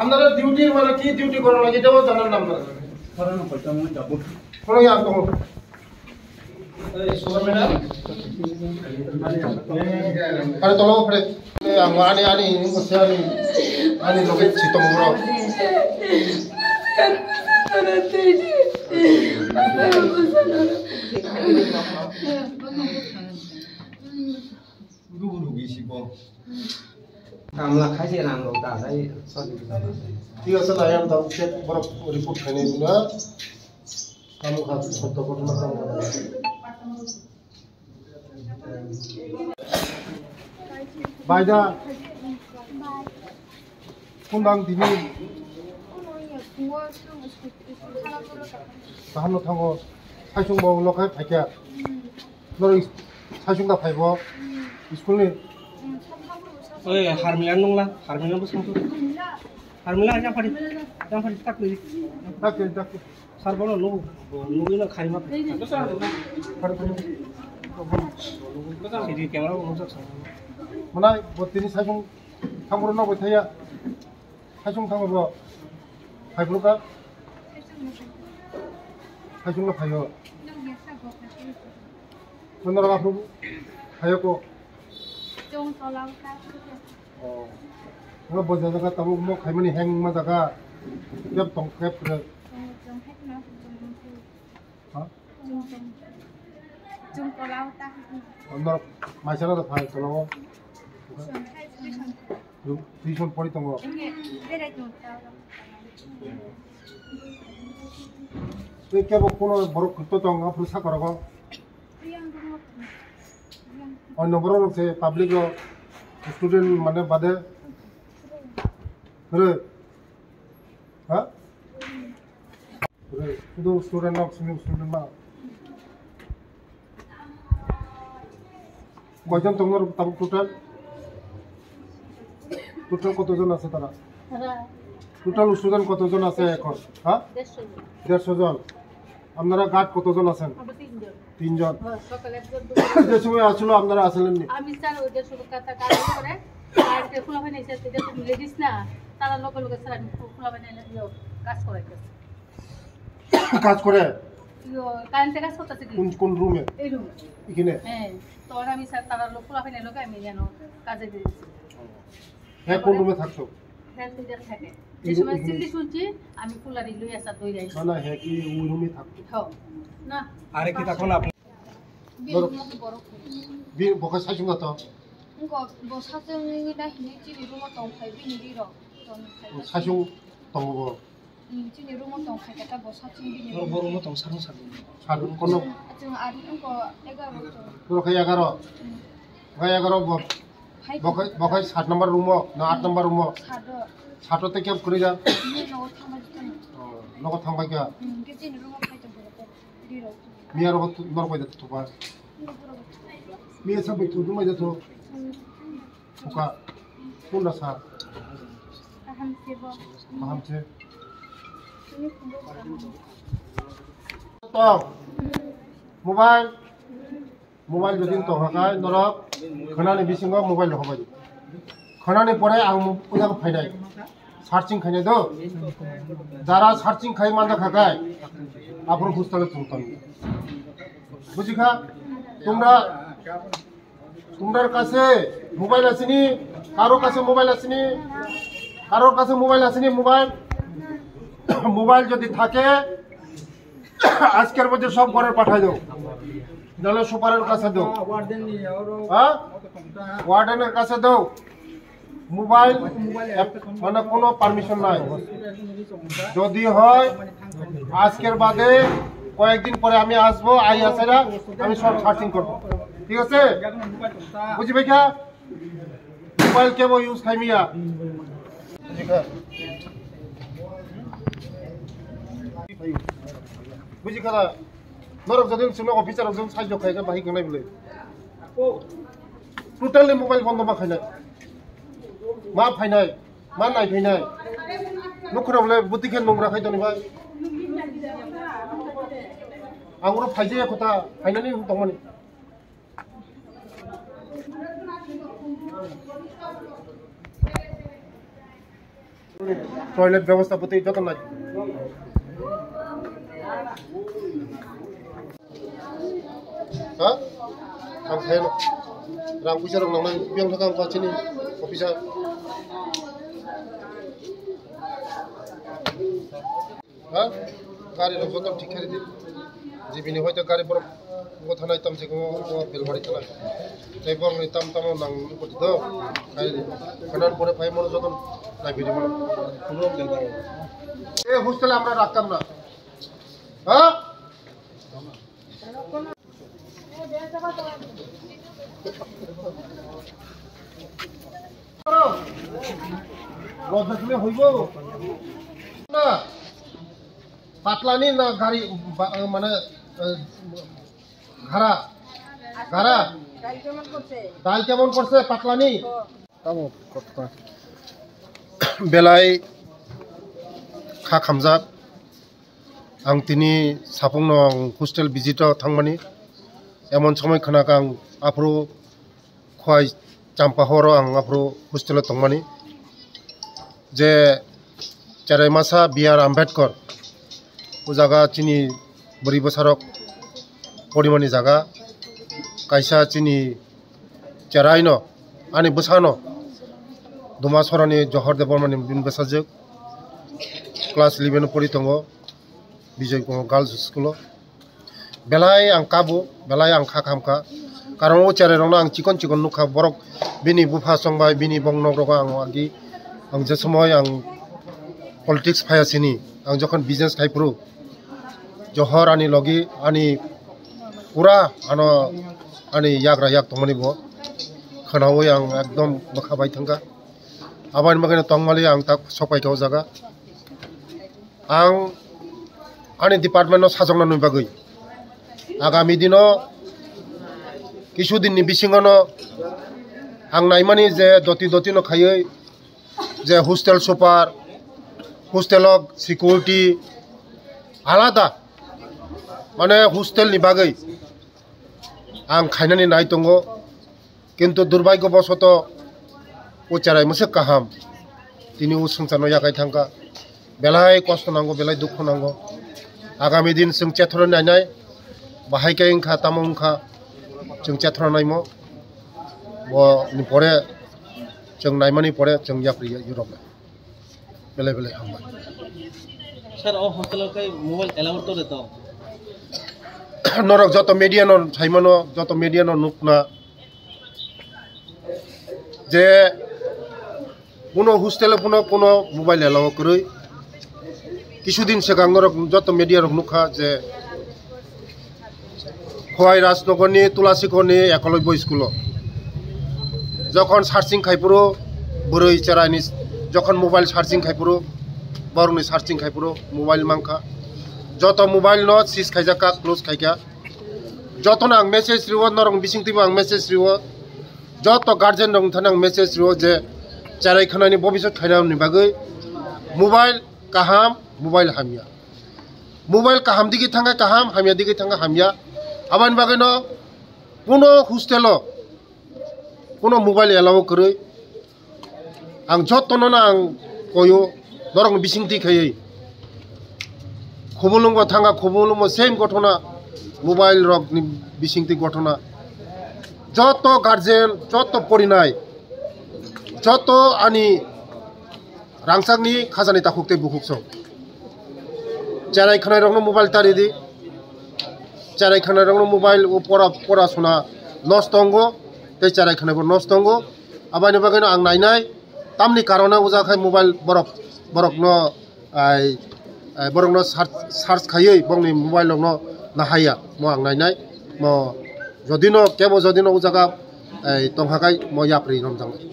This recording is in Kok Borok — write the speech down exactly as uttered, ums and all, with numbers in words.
আপনারা ডিউটি মানে কি ডিউটি করা লাগে এটাও জানার নাম না। কোনো কি আর কোনো আরে তোলো উপরে। এ, আম-, আনি, আনি, বসে আনি, আনি লোকে চিতম বড়। Guru guru gisi bo. Kamla khaisi rang rok da, dai sori. Thik ase, nai ang tamo check borok report khainai bwla. Tamo kha sotto ghotona tamo. Baida. Kundang dini. Kaham no thango. Saisung bo lokai phaikya. Norok saisung da phaibo school ni. Oi, Harmilan nungla, Harmilan bo sangtu. Harmilan yang padi, yang padi tak ni. Tak ni, tak ni. Sar bono nu, nu ina kharima. Padi, padi. Sidi camera bo nungsa. Mana botini saisung thangro no bothaya. Saisung thango bo. Phaibruk ka? Saisung no phaio. Nonora baphru phaio ko. Chong tola uta. Oh. Ngo bo jaga tamo mo khaimani heng ma jaga. Kep tong kep re. Chong chong hek na chong. Ha? Chong chong. Chong tola uta. Nonora maisana da phai tola o. Chong hai chong. Tuition pori tongo. Tei kebo kuno borok kwtwi tong aphuru saka rogo. Onno borok rok se public rok student mane bade. Re. Ha? Sudu student nok, sini student nok. কয়জন তোমরা tabuk total? Total কতজন আছে তারা? তারা Total student কতজন আছে এখন? হ্যাঁ? দেড়শো জন। দেড়শো জন। আপনারা গার্ড কতজন আছেন? আমরা তিনজন। তিনজন। হ্যাঁ, সকালে একজন, দুপুরে যে সময় আসলো আপনারা আসলেননি? আমি স্যার ওই দেড়শো টাকা কাজ করে, বাড়িতে খোলা হয় নাই স্যার, এটা তো লেডিস না, তারা লগে লগে স্যার আমি খোলা হয় নাই, কাজ করাইতেছি। কাজ করে? ইয়ো, কারেন্টে কাজ করতেছে কি? কোন, কোন রুমে? এই রুমে। এখানে? হ্যাঁ, তো ওরা আমি স্যার, তারা লোক খোলা হয় নাই, লোকে আমি যেন কাজে দিয়েছি। হ্যাঁ, কোন রুমে থাকতো? হ্যাঁ, তিনটা থাকে। যে এই রুম, সময় এখানে? চিল্লি শুনছি, আমি কুলারি লইয়া স্যার দৌড়ে আইছি। না, না, হ্যাঁ, কি ওই রুমে থাকতো? হ্যাঁ। না। আরে কি তখন আপনি Bini rumo to borok. Bini bo khe saichung da to. Wngkha bo saichung wngwi nai hinwi chini rumo tong phai bini rirok. Tong phai. Saichung tongo bo. Hmm, chini rumo tong phai khe ta bo saichung bini. Bo rumo tong sarung sarung. Sarung kono. Chwng ar wngkha egaro tong. Borok khe egaro. Hmm. Khe egaro bo. Hai. Bo khe, bo khe sat number rumo na aat number rumo. Sat o. Sat o te khe kwrwi da. Bini nogo thangbai tong. Oh, nogo thangbai kha. Hmm, khe chini rumo phai tong borok. Miya rogo tu, norok bai da tu ba. Miya sa bai tu, tu bai da tu. Suka. Kunda sa. Kaham se bo. Kaham se. To. Mobile. Mobile jodi tongkha khe norok khwnani bisingo mobile rok hobai. Khwnani pore ang mo-, o jaga phainai. Searching khainai do. Jara searching khai manja kha khe aphuru hostelo tong tong. Bujikha? Tumra, tumrar kase mobile asini, karo kase mobile asini, karo kase mobile asini, mobile, mobile jodi thake, আজকের মধ্যে সব ঘরে পাঠাই দাও, নাহলে সুপারের কাছে দাও। হ্যাঁ, ওয়ার্ডেনের কাছে দাও। মোবাইল মানে কোনো পারমিশন নাই। যদি হয় আজকের বাদে কয়েকদিন পরে আমি আসবো, আই আসে না, আমি সব সার্চিং করবো, ঠিক আছে? বুঝি ভাই? মোবাইল কেবল ইউজ খাই মিয়া। বুঝি খারা, নরক যদি শুনো অফিসার একজন সাহায্য খাই, বাহি কোনাই বলে। টোটালি মোবাইল বন্ধ মা খাইনাই। মা ফাইনাই, মা নাই ফাইনাই। নুখুরা বলে বুদ্ধি খেয়ে নোংরা খাইতো নি ভাই। আঙুরো ফাইজে কথা, ফাইনালি তমনি। Toilet bebostha bwtwi joto nai. Ha? Ang khaino. Rang puisa rok nangnai, biyang thaka ang chini officer. Ha? Gari rok joto thik khe ridi. Jibini hoite gari borok ngo thanai tam se ngo ngo Belbari thanai. Tei borok ni tam tamo nang koti do. Khai di. Kanan pore phai mono joto nai bidi mono. Kuno Belbari. E hostel amra raktam na. Ha? Lodjakle hoibo. Na, patlani na gari ba-, mane, eh, ghara, ghara. ডাল কেমন করছে? ডাল কেমন করছে পাতলানি? Tamo kotka. Belai kha khamjak. Ang tini sapungno ang hostel visit o thangmani. Emon somoi khwnakha ang aphuru Khowai Champahor o ang aphuru hostel o tongmani. Je cherai masa B R Ambedkar o jaga chini bwrwi bwsarok porimani jaga kaisa chini cherai no ani bwsano Duma Sorani Johor Debbarmani bini bwsajwk class eleven o pori tongo Bijoy Kumar Girls School o. Belai ang kabo, belai ang kha khamkha. Karon o cherai rokno ang chikon chikon nukha, borok bini bupha chongbai, bini bong nok rogo ang agi, ang je somoi ang politics phaya sini, ang jokhon business khai phuru, Johor ani logi, ani pura ano ani yagra yak tongmani bo khwnawi ang ekdom bwkha bai thangkha. Aboni bagwi tongmali ang tak sok paikha o jaga. Ang ani department no sajokna nwi bagwi agami dino kisu din ni bisingo no ang naimani je doti doti no khaiwi je hostel super, hostel o security alada, mane hostel ni bagwi ang khainani nai tongo, kintu durbhagyo bosoto o cherai mwswk kaham tini o swngcharno yakai thangkha, belai kosto nango, belai dukhu nango. Agami din chwng chethoro nainai, bahai khe wngkha, tamo wngkha, chwng chethoro naimo, bo ni pore chwng naimani pore chwng yapri yurok. Belai belai hambai. Sir, o hostel o kai mobile allowed to de to? Norok joto media no saimano, joto media no nukna je kuno hostel o kuno, kuno mobile allowed kwrwi. Kisu din swkang norok joto media rok nukha je Khowai Rajnagar ni Tulasikhor ni Ekolobya school o jokhon searching khai phuru bwrwi cherai ni jokhon mobile searching khai phuru borok ni searching khai phuru mobile mankha, joto mobile no seize khaijak kha, close khaikha, joto no ang message riwo, norok bising twibo ang message riwo, joto guardian rok thani ang message riwo je cherai khwnani bobisot khaina ni bagwi mobile kaham, mobile hamya. Mobile kaham digi thangkha kaham, hamya digi thangkha hamya. Aboni bagwino kuno hostel o, kuno mobile allow kwrwi. Ang jotono no ang koyo, norokni bisingtwi khaiwi. Khumulwngo thangkha, Khumulwngo same ghotona, mobile rokni bisingtwi ghotona. Joto guardian, joto porinai, joto ani rangchakni khajani takhuk tei bukhuk song. Cherai khwnairokno mobile ta ridi. Cherai khwnairokno mobile o pora, pora sona nosto wngo, tei cherai khwnaibo nosto wngo. Aboni bagwino ang nainai, tamni karone o jaga khai mobile borok, borokno, ai, ai, borokno search, search khaiwi bongni mobile rokno nahaiya. Mo ang nainai, mo jodino, kebo jodino o jaga, ai, tongkha khai mo yapri romjaknai.